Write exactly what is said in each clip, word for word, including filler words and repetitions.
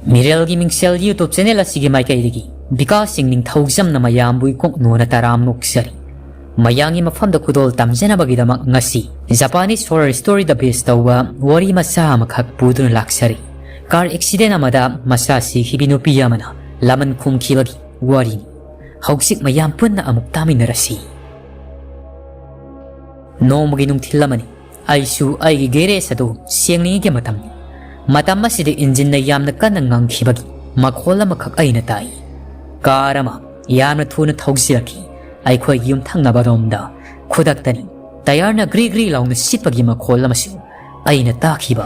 ꯃꯤꯔꯦꯜꯒꯤ ꯃꯤꯡꯁꯦꯜ YouTube channel ꯑꯁꯤꯒꯤ ꯃꯥꯏꯀꯩꯗꯒꯤ ꯕꯤꯀꯥꯁ ꯁꯤꯡ ꯅꯤꯡꯊꯧꯖꯝꯅ ꯃꯌꯥꯝꯕꯨ ꯏꯀꯣꯛ ꯅꯣꯟꯅ ꯇꯔꯥꯝ ꯅꯣꯛꯆꯔꯤ꯫ ꯃꯌꯥꯝꯒꯤ ꯃꯐꯝꯗ ꯈꯨꯗꯣꯜ ꯇꯝꯖꯅꯕꯒꯤꯗꯃꯛ ꯉꯁꯤ Japanese horror story ꯗ base ꯇꯧꯕ ꯋꯥꯔꯤ ꯃꯆꯥ ꯑꯃꯈꯛ ꯄꯨꯗꯨꯅ ꯂꯥꯛꯆꯔꯤ꯫ Car accident ꯑꯃꯗ ꯃꯆꯥ ꯁꯤꯈꯤꯕꯤ ꯅꯨꯄꯤ ꯑꯃꯅ ꯂꯃꯟ ꯈꯨꯝꯈꯤꯕꯒꯤ ꯋꯥꯔꯤꯅꯤ꯫ ꯍꯧꯖꯤꯛ ꯃꯌꯥꯝ ꯄꯨꯟꯅ ꯑꯃꯨꯛ ꯇꯥꯃꯤꯟꯅꯔꯁꯤ꯫ ꯅꯣꯡꯃꯒꯤ ꯅꯨꯡꯊꯤꯜ ꯑꯃꯅꯤ꯫ ꯑꯩꯁꯨ ꯑꯩꯒꯤ garage ꯑꯗꯨ ꯁꯦꯡꯂꯤꯉꯩꯒꯤ ꯃꯇꯝꯅꯤ꯫ ꯃꯇꯝ ꯑꯁꯤꯗ engine ꯅ ꯌꯥꯝꯅ ꯀꯟꯅ ꯉꯪꯈꯤꯕꯒꯤ ꯃꯈꯣꯜ ꯑꯃꯈꯛ ꯑꯩꯅ ꯇꯥꯏ꯫ Car ꯑꯃ ꯌꯥꯝꯅ ꯊꯨꯅ ꯊꯧꯖꯤꯜꯂꯛꯈꯤ꯫ ꯑꯩꯈꯣꯏꯒꯤ ꯌꯨꯝꯊꯪꯅꯕ ꯔꯣꯝꯗ ꯈꯨꯗꯛꯇꯅꯤ꯫ Tyre ꯅ ꯒ꯭ꯔꯤ ꯒ꯭ꯔꯤ ꯂꯥꯎꯅ ꯁꯤꯠꯄꯒꯤ ꯃꯈꯣꯜ ꯑꯃꯁꯨ ꯑꯩꯅ ꯇꯥꯈꯤꯕ꯫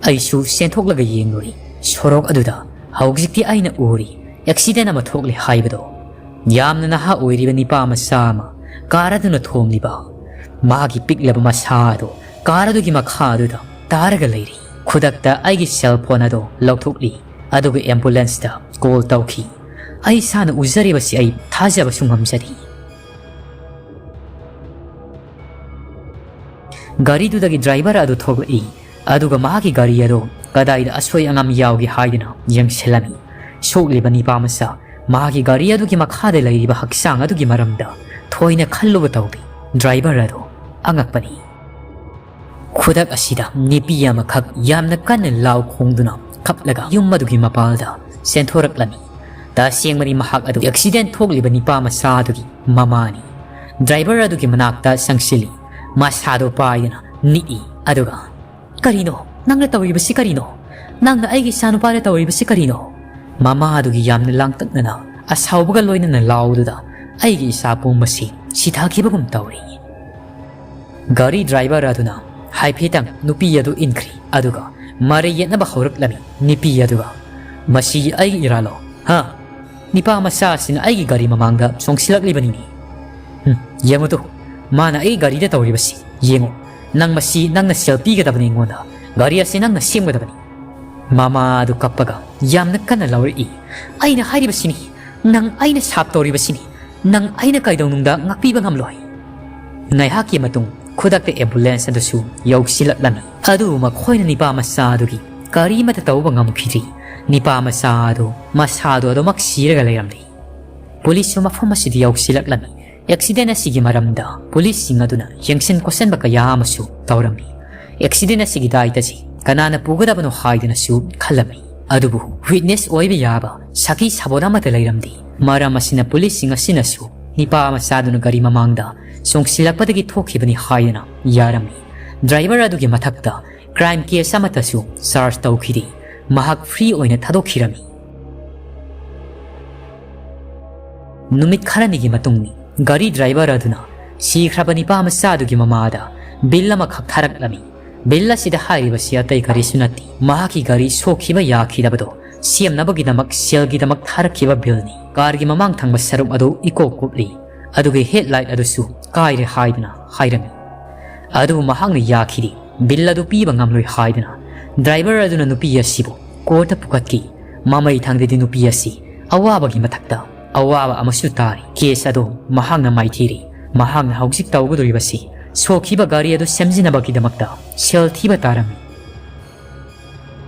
ꯑꯩꯁꯨ ꯆꯦꯟꯊꯣꯛꯂꯒ ꯌꯦꯡꯂꯨꯔꯦ꯫ ꯁꯣꯔꯣꯛ ꯑꯗꯨꯗ ꯍꯧꯖꯤꯛꯇꯤ ꯑꯩꯅ ꯎꯔꯤ꯫ Accident ꯑꯃ ꯊꯣꯛꯂꯦ ꯍꯥꯏꯕꯗꯣ꯫ ꯌꯥꯝꯅ ꯅꯍꯥ ꯑꯣꯏꯔꯤꯕ ꯅꯤꯄꯥ ꯃꯆꯥ ꯑꯃ car ꯑꯗꯨꯅ ꯊꯣꯝꯂꯤꯕ꯫ ꯃꯥꯒꯤ ꯄꯤꯛꯂꯕ ꯃꯁꯥ ꯑꯗꯨ car ꯑꯗꯨꯒꯤ ꯃꯈꯥ ꯑꯗꯨꯗ ꯇꯥꯔꯒ ꯂꯩꯔꯤ꯫ ꯈꯨꯗꯛꯇ ꯑꯩꯒꯤ cell phone ꯑꯗꯨ ꯂꯧꯊꯣꯛꯂꯤ, ꯑꯗꯨꯒ ambulance ꯇ call ꯇꯧꯈꯤ꯫ ꯑꯩ ꯏꯁꯥꯅ ꯎꯖꯔꯤꯕꯁꯤ ꯑꯩ ꯊꯥꯖꯕꯁꯨ ꯉꯝꯖꯗꯦ꯫ ꯒꯥꯔꯤꯗꯨꯗꯒꯤ driver ꯑꯗꯨ ꯊꯣꯛꯂꯛꯏ, ꯑꯗꯨꯒ ꯃꯍꯥꯛꯀꯤ ꯒꯥꯔꯤ ꯑꯗꯨ ꯀꯗꯥꯏꯗ ꯑꯁꯣꯏ ꯑꯉꯥꯝ ꯌꯥꯎꯒꯦ ꯍꯥꯏꯗꯨꯅ ꯌꯦꯡꯁꯤꯜꯂꯝꯃꯤ꯫ ꯁꯣꯛꯂꯤꯕ ꯅꯤꯄꯥ ꯃꯆꯥ ꯃꯍꯥꯛꯀꯤ ꯒꯥꯔꯤ ꯑꯗꯨꯒꯤ ꯃꯈꯥꯗ ꯂꯩꯔꯤꯕ ꯍꯛꯆꯥꯡ ꯑꯗꯨꯒꯤ ꯃꯔꯝꯗ ꯊꯣꯏꯅ ꯈꯜꯂꯨꯕ ꯇꯧꯗꯦ꯫ Driver ꯑꯗꯨ ꯑꯉꯛꯄꯅꯤ꯫ ꯈꯨꯗꯛ ꯑꯁꯤꯗ ꯅꯤꯄꯤ ꯑꯃꯈꯛ ꯌꯥꯝꯅ ꯀꯟꯅ ꯂꯥꯎ ꯈꯣꯡꯗꯨꯅ ꯀꯞꯂꯒ ꯌꯨꯝ ꯑꯗꯨꯒꯤ ꯃꯄꯥꯜꯗ ꯆꯦꯟꯊꯣꯔꯛꯂꯝꯃꯤ꯫ ꯇꯁꯦꯡꯕꯗꯤ ꯃꯍꯥꯛ ꯑꯗꯨ accident ꯊꯣꯛꯂꯤꯕ ꯅꯤꯄꯥ ꯃꯆꯥ ꯑꯗꯨꯒꯤ ꯃꯃꯥꯅꯤ꯫ Driver ꯑꯗꯨꯒꯤ ꯃꯅꯥꯛꯇ ꯆꯪꯁꯤꯜꯂꯤ꯫ ꯃꯁꯥꯗꯣ ꯄꯥꯏꯗꯨꯅ ꯅꯤꯛꯏ꯫ ꯑꯗꯨꯒ, "ꯀꯔꯤꯅꯣ? ꯅꯪꯅ ꯇꯧꯔꯤꯕꯁꯤ ꯀꯔꯤꯅꯣ? ꯅꯪꯅ ꯑꯩꯒꯤ ꯏꯆꯥꯅꯨꯄꯥꯗ ꯇꯧꯔꯤꯕꯁꯤ ꯀꯔꯤꯅꯣ?" ꯃꯃꯥ ꯑꯗꯨꯒꯤ ꯌꯥꯝꯅ ꯂꯥꯡꯇꯛꯅꯅ ꯑꯁꯥꯎꯕꯒ ꯂꯣꯏꯅꯅ ꯂꯥꯎꯗꯨꯗ ꯑꯩꯒꯤ ꯏꯆꯥ ꯄꯣꯝꯕꯁꯤ ꯁꯤꯊꯈꯤꯕꯒꯨꯝ ꯇꯧꯔꯤ꯫ ꯒꯥꯔꯤ driver ꯑꯗꯨꯅ ꯍꯥꯏꯐꯦꯠꯇꯪ ꯅꯨꯄꯤ ꯑꯗꯨ ꯏꯟꯈ꯭ꯔꯤ, ꯑꯗꯨꯒ ꯃꯔꯩ ꯌꯦꯠꯅꯕ ꯍꯧꯔꯛꯂꯝꯃꯤ ꯅꯨꯄꯤ ꯑꯗꯨꯒ꯫ "ꯃꯁꯤ ꯑꯩꯒꯤ ꯏꯔꯥꯜꯂꯣ, ꯍꯥ? ꯅꯤꯄꯥ ꯃꯆꯥ ꯑꯁꯤꯅ ꯑꯩꯒꯤ ꯒꯥꯔꯤ ꯃꯃꯥꯡꯗ ꯆꯣꯡꯁꯤꯜꯂꯛꯂꯤꯕꯅꯤꯅꯦ꯫ ꯍꯨꯝ, ꯌꯦꯡꯉꯨ ꯇꯨ, ꯃꯥꯅ ꯑꯩꯒꯤ ꯒꯥꯔꯤꯗ ꯇꯧꯔꯤꯕꯁꯤ ꯌꯦꯡꯉꯨ꯫ ꯅꯪ ꯃꯁꯤ ꯅꯪꯅ ꯁꯦꯜ ꯄꯤꯒꯗꯕꯅꯤ ꯑꯩꯉꯣꯟꯗ꯫ ꯒꯥꯔꯤ ꯑꯁꯤ ꯅꯪꯅ ꯁꯦꯝꯒꯗꯕꯅꯤ꯫" ꯃꯃꯥ ꯑꯗꯨ ꯀꯞꯄꯒ ꯌꯥꯝꯅ ꯀꯟꯅ ꯂꯥꯎꯔꯛꯏ꯫ "ꯑꯩꯅ ꯍꯥꯏꯔꯤꯕꯁꯤꯅꯤ, ꯅꯪ ꯑꯩꯅ ꯁꯥꯞ ꯇꯧꯔꯤꯕꯁꯤꯅꯤ, ꯅꯪ ꯑꯩꯅ ꯀꯩꯗꯧꯅꯨꯡꯗ ꯉꯥꯛꯄꯤꯕ ꯉꯝꯂꯣꯏ꯫" ꯉꯥꯏꯍꯥꯛꯀꯤ ꯃꯇꯨꯡ ꯈꯨꯗꯛꯇ ambulance ꯑꯗꯨꯁꯨ ꯌꯧꯁꯤꯜꯂꯛꯂꯝꯃꯤ꯫ ꯑꯗꯨꯕꯨ ꯃꯈꯣꯏꯅ ꯅꯤꯄꯥ ꯃꯆꯥ ꯑꯗꯨꯒꯤ ꯀꯔꯤꯃꯠꯇ ꯇꯧꯕ ꯉꯝꯈꯤꯗ꯭ꯔꯤ꯫ ꯅꯤꯄꯥ ꯃꯆꯥ ꯑꯗꯨ ꯃꯁꯥꯗꯣ ꯑꯗꯨꯃꯛ ꯁꯤꯔꯒ ꯂꯩꯔꯝꯂꯤ꯫ ꯄꯨꯂꯤꯁꯁꯨ ꯃꯐꯝ ꯑꯁꯤꯗ ꯌꯧꯁꯤꯜꯂꯛꯂꯝꯃꯤ꯫ Accident ꯑꯁꯤꯒꯤ ꯃꯔꯝꯗ ꯄꯨꯂꯤꯁꯁꯤꯡ ꯑꯗꯨꯅ ꯌꯦꯡꯁꯤꯟ ꯈꯣꯠꯆꯟꯕ ꯀꯌꯥ ꯑꯃꯁꯨ ꯇꯧꯔꯝꯃꯤ꯫ Accident ꯑꯁꯤꯒꯤ ꯗꯥꯏꯇꯁꯤ ꯀꯅꯥꯅ ꯄꯨꯒꯗꯕꯅꯣ ꯍꯥꯏꯗꯨꯅꯁꯨ ꯈꯜꯂꯝꯃꯤ꯫ ꯑꯗꯨꯕꯨ witness ꯑꯣꯏꯕ ꯌꯥꯕ ꯁꯥꯈꯤ ꯁꯥꯕꯣꯟ ꯑꯃꯠꯇ ꯂꯩꯔꯝꯗꯦ꯫ ꯃꯔꯝ ꯑꯁꯤꯅ ꯄꯨꯂꯤꯁꯁꯤꯡ ꯑꯁꯤꯅꯁꯨ ꯅꯤꯄꯥ ꯃꯆꯥꯗꯨꯅ ꯒꯥꯔꯤ ꯃꯃꯥꯡꯗ ꯆꯣꯡꯁꯤꯜꯂꯛꯄꯗꯒꯤ ꯊꯣꯛꯈꯤꯕꯅꯤ ꯍꯥꯏꯗꯨꯅ ꯌꯥꯔꯝꯃꯤ꯫ Driver ꯑꯗꯨꯒꯤ ꯃꯊꯛꯇ crime case ꯑꯃꯠꯇꯁꯨ charge ꯇꯧꯈꯤꯗꯦ꯫ ꯃꯍꯥꯛ free ꯑꯣꯏꯅ ꯊꯥꯗꯣꯛꯈꯤꯔꯝꯃꯤ꯫ ꯅꯨꯃꯤꯠ ꯈꯔꯅꯤꯒꯤ ꯃꯇꯨꯡꯅꯤ꯫ ꯒꯥꯔꯤ driver ꯑꯗꯨꯅ ꯁꯤꯈ꯭ꯔꯕ ꯅꯤꯄꯥ ꯃꯆꯥꯗꯨꯒꯤ ꯃꯃꯥꯗ bill ꯑꯃꯈꯛ ꯊꯥꯔꯛꯂꯝꯃꯤ꯫ Bill ꯑꯁꯤꯗ ꯍꯥꯏꯔꯤꯕꯁꯤ ꯑꯇꯩ ꯀꯔꯤꯁꯨ ꯅꯠꯇꯦ, ꯃꯍꯥꯛꯀꯤ ꯒꯥꯔꯤ ꯁꯣꯛꯈꯤꯕ ꯌꯥꯈꯤꯗꯕꯗꯣ ꯁꯦꯝꯅꯕꯒꯤꯗꯃꯛ ꯁꯦꯜꯒꯤꯗꯃꯛ ꯊꯥꯔꯛꯈꯤꯕ billꯅꯤ꯫ Carꯒꯤ ꯃꯃꯥꯡ ꯊꯪꯕ ꯁꯔꯨꯛ ꯑꯗꯨ ꯏꯀꯣꯞ ꯀꯨꯞꯂꯤ, ꯑꯗꯨꯒꯤ headlight ꯑꯗꯨꯁꯨ ꯀꯥꯏꯔꯦ ꯍꯥꯏꯗꯨꯅ ꯍꯥꯏꯔꯝꯃꯤ꯫ ꯑꯗꯨꯕꯨ ꯃꯍꯥꯛꯅ ꯌꯥꯈꯤꯗꯦ꯫ Bill ꯑꯗꯨ ꯄꯤꯕ ꯉꯝꯂꯣꯏ ꯍꯥꯏꯗꯨꯅ driver ꯑꯗꯨꯅ ꯅꯨꯄꯤ ꯑꯁꯤꯕꯨ courtꯇ ꯄꯨꯈꯠꯈꯤ꯫ ꯃꯃꯩ ꯊꯪꯗꯗꯤ ꯅꯨꯄꯤ ꯑꯁꯤ ꯑꯋꯥꯕꯒꯤ ꯃꯊꯛꯇ ꯑꯋꯥꯕ ꯑꯃꯁꯨ ꯇꯥꯔꯤ꯫ Case ꯑꯗꯨ ꯃꯍꯥꯛꯅ ꯃꯥꯏꯊꯤꯔꯤ꯫ ꯃꯍꯥꯛꯅ ꯍꯧꯖꯤꯛ ꯇꯧꯒꯗꯧꯔꯤꯕꯁꯤ ꯁꯣꯛꯈꯤꯕ ꯒꯥꯔꯤ ꯑꯗꯨ ꯁꯦꯝꯖꯤꯟꯅꯕꯒꯤꯗꯃꯛꯇ ꯁꯦꯜ ꯊꯤꯕ ꯇꯥꯔꯝꯃꯤ꯫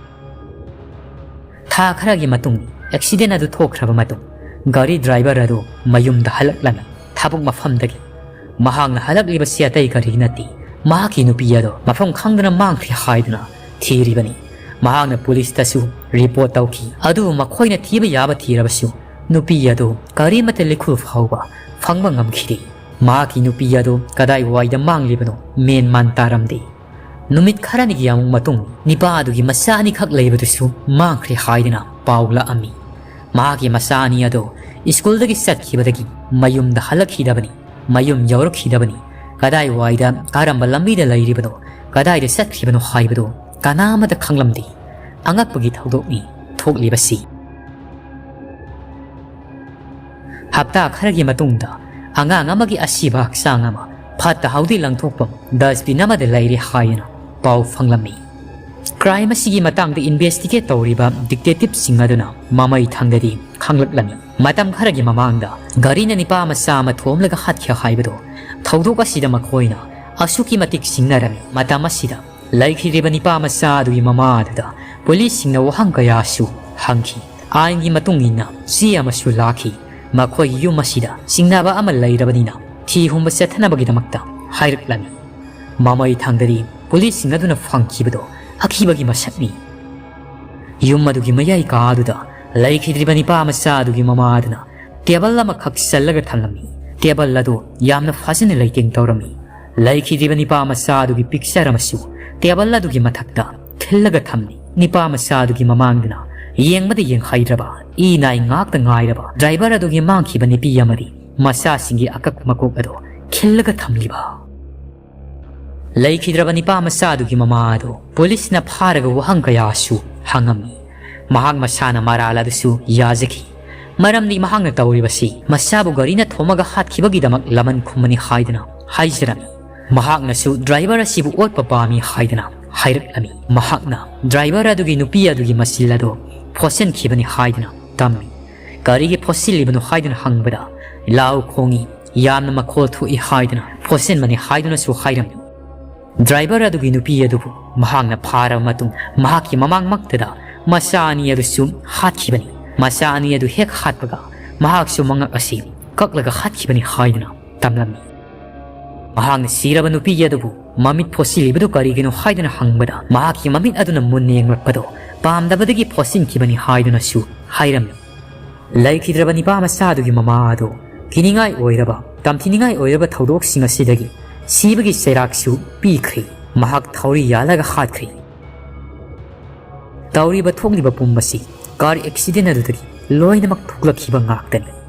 ꯊꯥ ꯈꯔꯒꯤ ꯃꯇꯨꯡ accident ꯑꯗꯨ ꯊꯣꯛꯈ꯭ꯔꯕ ꯃꯇꯨꯡ ꯒꯥꯔꯤ driver ꯑꯗꯨ ꯃꯌꯨꯝꯗ ꯍꯜꯂꯛꯂꯝꯃꯤ꯫ ꯊꯕꯛ ꯃꯐꯝꯗꯒꯤ ꯃꯍꯥꯛꯅ ꯍꯜꯂꯛꯂꯤꯕꯁꯤ ꯑꯇꯩ ꯀꯔꯤ ꯅꯠꯇꯦ, ꯃꯍꯥꯛꯀꯤ ꯅꯨꯄꯤ ꯑꯗꯨ ꯃꯐꯝ ꯈꯪꯗꯅ ꯃꯥꯡꯈ꯭ꯔꯦ ꯍꯥꯏꯗꯨꯅ ꯊꯤꯔꯤꯕꯅꯤ꯫ ꯃꯍꯥꯛꯅ ꯄꯨꯂꯤꯁꯇꯁꯨ report ꯇꯧꯈꯤ, ꯑꯗꯨꯕꯨ ꯃꯈꯣꯏꯅ ꯊꯤꯕ ꯌꯥꯕ ꯊꯤꯔꯕꯁꯨ ꯅꯨꯄꯤ ꯑꯗꯨ ꯀꯔꯤꯃꯠꯇ ꯂꯩꯈꯣꯜ ꯐꯥꯎꯕ ꯐꯪꯕ ꯉꯝꯈꯤꯗꯦ꯫ ꯃꯍꯥꯛꯀꯤ ꯅꯨꯄꯤ ꯑꯗꯨ ꯀꯗꯥꯏꯋꯥꯏꯗ ꯃꯥꯡꯂꯤꯕꯅꯣ ꯃꯦꯟ ꯃꯥꯟ ꯇꯥꯔꯝꯗꯦ꯫ ꯅꯨꯃꯤꯠ ꯈꯔꯅꯤꯒꯤ ꯑꯃꯨꯛ ꯃꯇꯨꯡ ꯅꯤꯄꯥ ꯑꯗꯨꯒꯤ ꯃꯆꯥ ꯑꯅꯤꯈꯛ ꯂꯩꯕꯗꯨꯁꯨ ꯃꯥꯡꯈ꯭ꯔꯦ ꯍꯥꯏꯗꯨꯅ ꯄꯥꯎ ꯂꯥꯛꯑꯝꯃꯤ꯫ ꯃꯍꯥꯛꯀꯤ ꯃꯆꯥ ꯑꯅꯤ ꯑꯗꯨ ꯁ꯭ꯀꯨꯜꯗꯒꯤ ꯆꯠꯈꯤꯕꯗꯒꯤ ꯃꯌꯨꯝꯗ ꯍꯜꯂꯛꯈꯤꯗꯕꯅꯤ, ꯃꯌꯨꯝ ꯌꯧꯔꯛꯈꯤꯗꯕꯅꯤ꯫ ꯀꯗꯥꯏꯋꯥꯏꯗ, ꯀꯔꯝꯕ ꯂꯝꯕꯤꯗ ꯂꯩꯔꯤꯕꯅꯣ, ꯀꯗꯥꯏꯗ ꯆꯠꯈ꯭ꯔꯤꯕꯅꯣ ꯍꯥꯏꯕꯗꯨ ꯀꯅꯥꯃꯠꯇ ꯈꯪꯂꯝꯗꯦ꯫ ꯑꯉꯛꯄꯒꯤ ꯊꯧꯗꯣꯛꯅꯤ ꯊꯣꯛꯂꯤꯕꯁꯤ꯫ ꯍꯞꯇꯥ ꯈꯔꯒꯤ ꯃꯇꯨꯡꯗ ꯑꯉꯥꯡ ꯑꯃꯒꯤ ꯑꯁꯤꯕ ꯍꯛꯆꯥꯡ ꯑꯃ ꯐꯠꯇ ꯍꯥꯎꯗꯤ ꯂꯪꯊꯣꯛꯐꯝ dustbin ꯑꯃꯗ ꯂꯩꯔꯦ ꯍꯥꯏꯅ ꯄꯥꯎ ꯐꯪꯂꯝꯃꯤ꯫ Crime ꯑꯁꯤꯒꯤ ꯃꯇꯥꯡꯗ investigate ꯇꯧꯔꯤꯕ detectiveꯁꯤꯡ ꯑꯗꯨꯅ ꯃꯃꯩ ꯊꯪꯗꯗꯤ ꯈꯪꯂꯛꯂꯝꯃꯤ꯫ ꯃꯇꯝ ꯈꯔꯒꯤ ꯃꯃꯥꯡꯗ ꯒꯥꯔꯤꯅ ꯅꯤꯄꯥ ꯃꯆꯥ ꯑꯃ ꯊꯣꯝꯂꯒ ꯍꯥꯠꯈꯤ ꯍꯥꯏꯕꯗꯨ ꯊꯧꯗꯣꯛ ꯑꯁꯤꯗ ꯃꯈꯣꯏꯅ ꯑꯁꯨꯛꯀꯤ ꯃꯇꯤꯛ ꯁꯤꯡꯅꯔꯝꯃꯤ꯫ ꯃꯇꯝ ꯑꯁꯤꯗ ꯂꯩꯈꯤꯗ꯭ꯔꯤꯕ ꯅꯤꯄꯥ ꯃꯆꯥ ꯑꯗꯨꯒꯤ ꯃꯃꯥ ꯑꯗꯨꯗ ꯄꯨꯂꯤꯁꯁꯤꯡꯅ ꯋꯥꯍꯪ ꯀꯌꯥꯁꯨ ꯍꯪꯈꯤ꯫ ꯑꯥꯏꯟꯒꯤ ꯃꯇꯨꯡ ꯏꯟꯅ ꯆꯦ ꯑꯃꯁꯨ ꯂꯥꯛꯈꯤ꯫ ꯃꯈꯣꯏꯒꯤ ꯌꯨꯝ ꯑꯁꯤꯗ ꯆꯤꯡꯅꯕ ꯑꯃ ꯂꯩꯔꯕꯅꯤꯅ ꯊꯤ ꯍꯨꯝꯕ ꯆꯠꯊꯅꯕꯒꯤꯗꯃꯛꯇ ꯍꯥꯏꯔꯛꯂꯝꯃꯤ꯫ ꯃꯃꯩ ꯊꯪꯗꯗꯤ ꯄꯨꯂꯤꯁꯁꯤꯡ ꯑꯗꯨꯅ ꯐꯪꯈꯤꯕꯗꯣ ꯑꯀꯤꯕꯒꯤ ꯃꯁꯛꯅꯤ꯫ ꯌꯨꯝ ꯑꯗꯨꯒꯤ ꯃꯌꯥꯏ ꯀꯥ ꯑꯗꯨꯗ ꯂꯩꯈꯤꯗ꯭ꯔꯤꯕ ꯅꯤꯄꯥ ꯃꯆꯥ ꯑꯗꯨꯒꯤ ꯃꯃꯥ ꯑꯗꯨꯅ ꯇꯦꯕꯜ ꯑꯃꯈꯛ ꯆꯜꯂꯒ ꯊꯝꯂꯝꯃꯤ꯫ ꯇꯦꯕꯜ ꯑꯗꯨ ꯌꯥꯝꯅ ꯐꯖꯅ ꯂꯩꯇꯦꯡ ꯇꯧꯔꯝꯃꯤ꯫ ꯂꯩꯈꯤꯗ꯭ꯔꯤꯕ ꯅꯤꯄꯥ ꯃꯆꯥ ꯑꯗꯨꯒꯤ ꯄꯤꯛꯆꯔ ꯑꯃꯁꯨ ꯇꯦꯕꯜ ꯑꯗꯨꯒꯤ ꯃꯊꯛꯇ ꯈꯤꯜꯂꯒ ꯊꯝꯂꯤ꯫ ꯅꯤꯄꯥ ꯃꯆꯥ ꯑꯗꯨꯒꯤ ꯃꯃꯥꯡꯗꯅ ꯌꯦꯡꯕꯗ ꯌꯦꯡꯍꯩꯗ꯭ꯔꯕ, ꯏ ꯅꯥꯏ ꯉꯥꯛꯇ ꯉꯥꯏꯔꯕ ꯗ꯭ꯔꯥꯏꯚꯔ ꯑꯗꯨꯒꯤ ꯃꯥꯡꯈꯤꯕ ꯅꯨꯄꯤ ꯑꯃꯗꯤ ꯃꯆꯥꯁꯤꯡꯒꯤ ꯑꯀꯛ ꯃꯀꯣꯛ ꯑꯗꯨ ꯈꯤꯜꯂꯒ ꯊꯝꯂꯤꯕ꯫ ꯂꯩꯈꯤꯗ꯭ꯔꯕ ꯅꯤꯄꯥ ꯃꯆꯥ ꯑꯗꯨꯒꯤ ꯃꯃꯥ ꯑꯗꯨ ꯄꯨꯂꯤꯁꯅ ꯐꯥꯔꯒ ꯋꯥꯍꯪ ꯀꯌꯥꯁꯨ ꯍꯪꯉꯝꯃꯤ꯫ ꯃꯍꯥꯛ ꯃꯁꯥꯅ ꯃꯔꯥꯜ ꯑꯗꯨꯁꯨ ꯌꯥꯖꯈꯤ꯫ ꯃꯔꯝꯗꯤ ꯃꯍꯥꯛꯅ ꯇꯧꯔꯤꯕꯁꯤ ꯃꯆꯥꯕꯨ ꯒꯥꯔꯤꯅ ꯊꯣꯝꯃꯒ ꯍꯥꯠꯈꯤꯕꯒꯤꯗꯃꯛ ꯂꯃꯟ ꯈꯨꯝꯕꯅꯤ ꯍꯥꯏꯗꯨꯅ ꯍꯥꯏꯖꯔꯝꯃꯤ꯫ ꯃꯍꯥꯛꯅꯁꯨ ꯗ꯭ꯔꯥꯏꯚꯔ ꯑꯁꯤꯕꯨ ꯑꯣꯠꯄ ꯄꯥꯝꯃꯤ ꯍꯥꯏꯗꯨꯅ ꯍꯥꯏꯔꯛꯂꯝꯃꯤ꯫ ꯃꯍꯥꯛꯅ ꯗ꯭ꯔꯥꯏꯚꯔ ꯑꯗꯨꯒꯤ ꯅꯨꯄꯤ ꯑꯗꯨꯒꯤ ꯃꯆꯤꯜ ꯑꯗꯨ ꯐꯣꯠꯆꯟꯈꯤꯕꯅꯤ ꯍꯥꯏꯗꯨꯅ ꯇꯝꯃꯤ꯫ ꯀꯔꯤꯒꯤ ꯐꯣꯠꯆꯤꯜꯂꯤꯕꯅꯣ ꯍꯥꯏꯗꯨꯅ ꯍꯪꯕꯗ, ꯂꯥꯎ ꯈꯣꯡꯏ, ꯌꯥꯝꯅ ꯃꯈꯣꯜ ꯊꯣꯛꯏ ꯍꯥꯏꯗꯨꯅ ꯐꯣꯠꯆꯤꯟꯕꯅꯤ ꯍꯥꯏꯗꯨꯅꯁꯨ ꯍꯥꯏꯔꯝꯃꯤ꯫ ꯗ꯭ꯔꯥꯏꯚꯔ ꯑꯗꯨꯒꯤ ꯅꯨꯄꯤ ꯑꯗꯨꯕꯨ ꯃꯍꯥꯛꯅ ꯐꯥꯔꯕ ꯃꯇꯨꯡ ꯃꯍꯥꯛꯀꯤ ꯃꯃꯥꯡꯃꯛꯇꯗ ꯃꯆꯥ ꯑꯅꯤ ꯑꯗꯨꯁꯨ ꯍꯥꯠꯈꯤꯕꯅꯤ꯫ ꯃꯆꯥ ꯑꯅꯤ ꯑꯗꯨ ꯍꯦꯛ ꯍꯥꯠꯄꯒ ꯃꯍꯥꯛꯁꯨ ꯃꯉꯛ ꯑꯁꯤ ꯀꯛꯂꯒ ꯍꯥꯠꯈꯤꯕꯅꯤ ꯍꯥꯏꯗꯨꯅ ꯇꯝꯂꯝꯃꯤ꯫ ꯃꯍꯥꯛꯅ ꯁꯤꯔꯕ ꯅꯨꯄꯤ ꯑꯗꯨꯕꯨ ꯃꯃꯤꯠ ꯐꯣꯠꯆꯤꯜꯂꯤꯕꯗꯨ ꯀꯔꯤꯒꯤꯅꯣ ꯍꯥꯏꯗꯨꯅ ꯍꯪꯕꯗ, ꯃꯍꯥꯛꯀꯤ ꯃꯃꯤꯠ ꯑꯗꯨꯅ ꯃꯨꯟꯅ ꯌꯦꯡꯂꯛꯄꯗꯣ ꯄꯥꯝꯗꯕꯗꯒꯤ ꯐꯣꯠꯆꯤꯟꯈꯤꯕꯅꯤ ꯍꯥꯏꯗꯨꯅꯁꯨ ꯍꯥꯏꯔꯝꯃꯤ꯫ ꯂꯩꯈꯤꯗ꯭ꯔꯕ ꯅꯤꯄꯥ ꯃꯆꯥ ꯑꯗꯨꯒꯤ ꯃꯃꯥ ꯑꯗꯨ ꯀꯤꯅꯤꯡꯉꯥꯏ ꯑꯣꯏꯔꯕ, ꯇꯝꯊꯤꯅꯤꯡꯉꯥꯏ ꯑꯣꯏꯔꯕ ꯊꯧꯗꯣꯛꯁꯤꯡ ꯑꯁꯤꯗꯒꯤ ꯁꯤꯕꯒꯤ ꯆꯩꯔꯥꯛꯁꯨ ꯄꯤꯈ꯭ꯔꯦ꯫ ꯃꯍꯥꯛ ꯊꯧꯔꯤ ꯌꯥꯜꯂꯒ ꯍꯥꯠꯈ꯭ꯔꯦ꯫ ꯇꯧꯔꯤꯕ ꯊꯣꯛꯂꯤꯕ ꯄꯨꯝꯕꯁꯤ ꯀꯥꯔ ꯑꯦꯛꯁꯤꯗꯦꯟ ꯑꯗꯨꯗꯒꯤ ꯂꯣꯏꯅꯃꯛ ꯊꯣꯛꯂꯛꯈꯤꯕ ꯉꯥꯛꯇꯅꯤ꯫